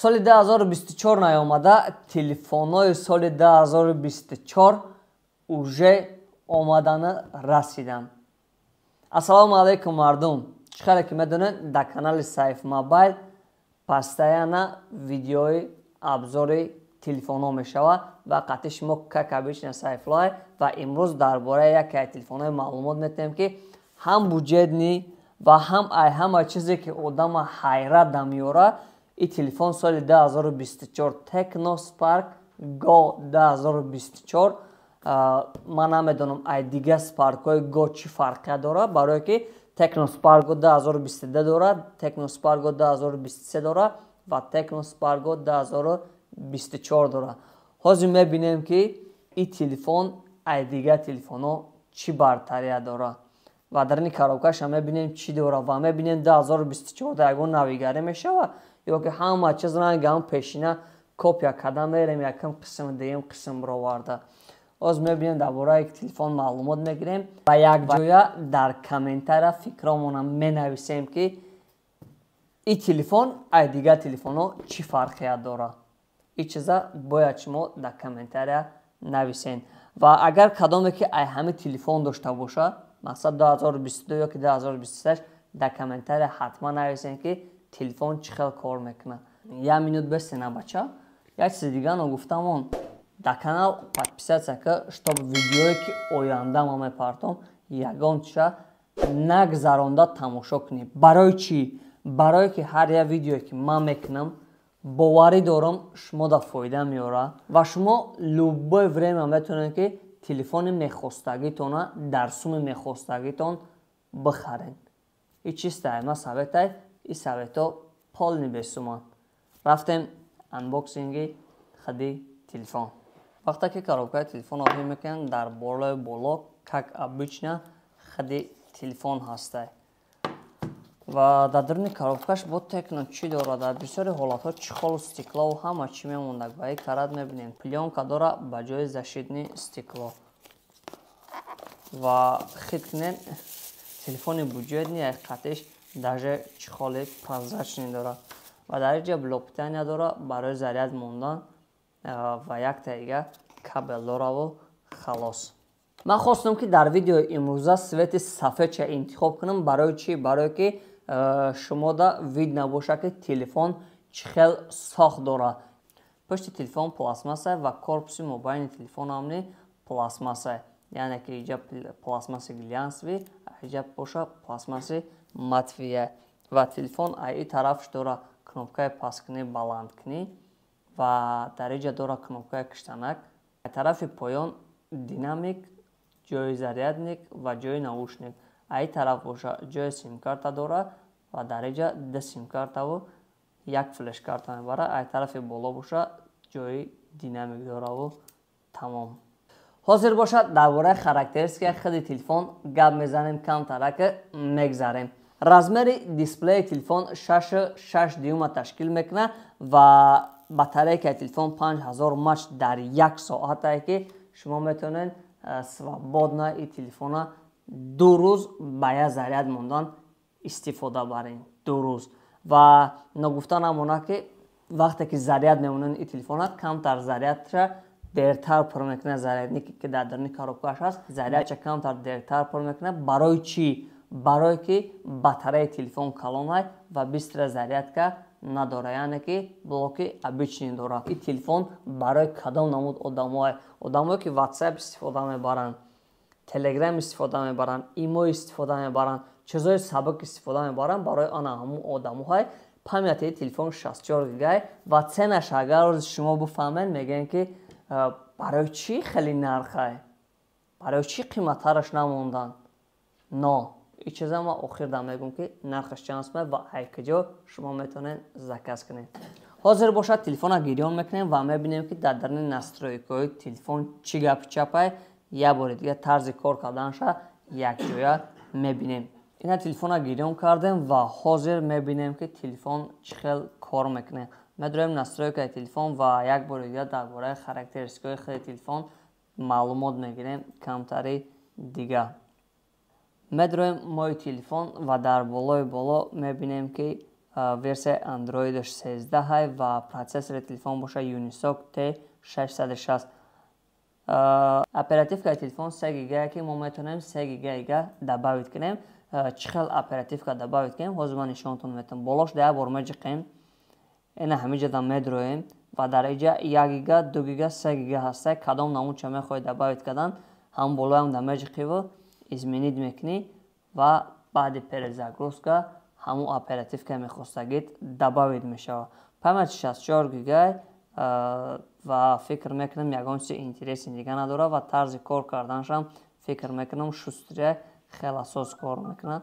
Соли 2024 наёмада, телефонҳои соли 2024 уже омаданы расиданд. Ассалому алайкум, мардум! Чӣ хеле ки медонед, дар канали Сайф Мобайл постоянно видеои обзори телефонҳо мешавад ва қатъи шумо, как обычно, Сайфлай. Ва имрӯз дар бораи яке аз телефонҳои маълумот метиҳем, ки ҳам бюджетный ва ҳам ай ҳама чизе, ки одама ҳайрат дамеёрад. Ин телефон соли 2024, Tecno Spark Go 2024. Ман намедонам, ай дига Спаркҳои Go чӣ фарқият дорад, барое ки Tecno Spark Go 2022 дорад, Tecno Spark Go 2023 дорад ва Tecno Spark Go 2024 дорад. Ҳозир мебинем, ки ин телефон ай дига телефонҳо чӣ бартарият дорад ва дар ини коробкаша мебинем, чӣ дорад, ва мебинем, 2024 ягон навигарӣ мешавад ё ки ҳама чиз ранги ҳам пешина копия карда мерем, якам қисм, дуюм қисм бироварда. Ҳозир мебинем, дар бораи телефон маълумот мегирем ва якҷоя дар комментария фикромона менависем, ки ин телефон ай дигар телефонҳо чӣ фарқият дорад. Ин чиза бояд шумо дар комментария нависен. Ва агар кадоме ки ай ҳамин телефон дошта бошад, мақсад 2022 ё ки 2023, дар комментария ҳатман нависен, ки телефон чӣ хел кор мекунад. Як минут бесена, бача. Як чизи дига ногуфтамон: дар канал подписаться ка, чтоб видеое ки оянда ма мепартом, ягон чиша нагзаронда тамошо кунӣ. Барои чӣ? Барое ки ҳар як видеое ки ман мекунам, боварӣ дорам, шумо да фоида меорад ва шумо любое время метавонед, ки телефони мехостагитона дар суми мехостагитон бихаред. И чистай ма советай, и советҳо полный бесуман. Рафтем анбоксинги худи телефон. Вақте ки коробкаи телефонро ҳӣ мекунем, дар болои боло, как обычно, худи телефон ҳастай ва дар даруни коробкаш бо Текно чӣ дорад. Дар бисёри ҳолатҳо чехолу стеклову ҳама чӣ мемондаг. Ба ин карат мебинем, плёнка дора ба ҷои защитный стекло. Ва хит кунем, телефони бюджетный ҳақиқатиш даже чехоли прозрачный дорад ва дар инҷа блок питания дора барои заряд мондан ва якта дига кабел дораву халос. Ман хостам, ки дар видеои имрӯза цвети сафедча интихоб кунам. Барои чӣ? Барое ки шумода видно боша, ки телефон чӣ хел сохт дорад. Пушти телефон пластмасса ва корпуси мобайни телефонамни пластмасса, яъне ки иҷа пластмасси глянцевый, иҷа боша пластмасси матовый. Ва телефон ай тарафш дора кнопкаи пасткунӣ, баландкунӣ ва дар иҷа дора кнопкаи киштанак. Тарафи поён динамик, ҷои зарядник ва ҷои наушник. Ай тараф боша ҷои симкарта дора ва дар иҷа ду симкартаву як флешкарта мебара. Ай тарафи боло боша ҷои динамик дораву тамом. Ҳозир бошад, дар бораи характеристикаи худи телефон гап мезанем, камтарака мегзарем. Размери дисплеи телефон 6,6 ташкил мекунад ва батарейкаи телефон 5000 мАч дар як соатае, ки шумо метавонед свободно и телефона 2 рӯз ба як заряд мондан истифода баред, 2 рӯз. Ва ногуфта намонад, ки вақте ки заряд мемонед, и телефона камтар зарядша дертар пур мекунад. Заряднике ки дар даруни коробкааш ҳаст, зарядча камтар дертар пур мекунад. Барои чӣ? Барое ки батареяи телефон калонай ва быстрая зарядка надора, яъне ки блоки обычный дорад. Ин телефон барои кадом намуд одамое? Одамое ки WhatsApp истифода мебаранд, Телеграм истифода мебаранд, Имо истифода мебаранд, чизҳои сабук истифода мебаранд, барои ана ҳамун одамоҳай. Памяти телефон 64 гигай ва ценаш, агар шумо бифаҳмед, мегӯем, ки барои чӣ хеле нархай, барои чӣ қиматтараш намонданд. Но ин чиза ма охирда мегӯм, ки нархаш чанд сумай ва ай куҷо шумо метавонед заказ кунед. Ҳозир бошад, телефона гирён мекунем ва мебинем, ки дар даруни настройкаҳои телефон чӣ гапи чапай. Як бори дига тарзи кор карданша якҷоя мебинем. Ина телефона гирён кардем ва ҳозир мебинем, ки телефон чӣ хел кор мекунад. Медроем настройкаи телефон ва як бори дига дар бораи характеристикаҳои худи телефон маълумот мегирем камтари дига. Медроем мои телефон ва дар болои боло мебинем, ки Версияи андроидаш 13 ва процессори телефон боша Unisoc T660. Оперативкаи телефон 3 гигае, ки мо метавонем 3 гигаига добавить кунем. Чӣ хел оперативка добавить кунем, ҳозир ман нишонтон метавам. Болош да як бор меҷиқем, ина ҳамиҷада медроем ва дар иҷа 1 гига, 2 гига, 3 гига ҳаста. Кадом намудча мехоҳед добавить кардан, ҳам болоям да меҷиқиву изменить мекунӣ ва баъди перезагрузка ҳамун оперативка мехостагид добавить мешавад. Память 64 гигай ва фикр мекунам, ягон чизи интереси дига надорад ва тарзи кор карданашам, фикр мекунам, шустрия, хеле асос кор мекунад.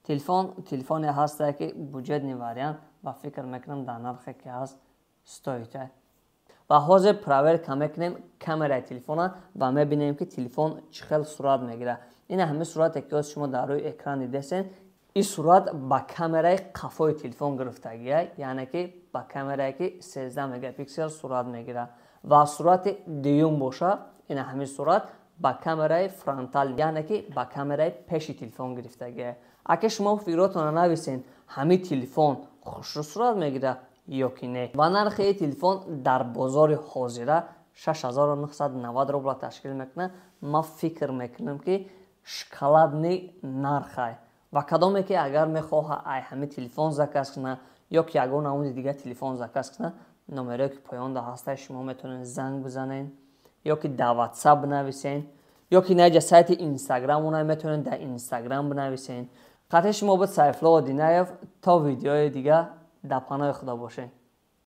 Телефоне ҳастае, ки бюджетный вариант ва фикр мекунам, дар нархе ки ҳаст, стоит. Ва ҳозир проверка мекунем камераи телефона ва мебинем, ки телефон чӣ хел сурат мегирад. Ина ҳамин сурате, ки ҳозир шумо дар рӯи экран дидесен, ин сурат ба камераи қафои телефон гирифтагия, яъне ки ба камерае, ки 13 мегапиксел сурат мегирад. Ва сурати дуюм боша, ина ҳамин сурат ба камераи фронтал, яъне ки ба камераи пеши телефон гирифтагия. Аке шумо фикротонро нависен, ҳамин телефон хушрӯ сурат мегирад ё ки не. Ва нархи телефон дар бозори ҳозира 6990 рубла ташкил мекунад. Ман фикр мекунам, ки шоколадный нархай. Ва кадоме ки агар мехоҳа ай ҳамин телефон заказ кунад ё ки ягон намуди дигар телефон заказ кунад, номерое ки поёнда ҳастай, шумо метавонед занг бизанед ё ки дар Ватсап бинависен, ё ки наҷа сайти Инстаграм она метавонед дар Инстаграм бинависен. Қатъи шумо буд Сайфулло Одинаев. То видеои дигар дар паноҳи Худо бошед.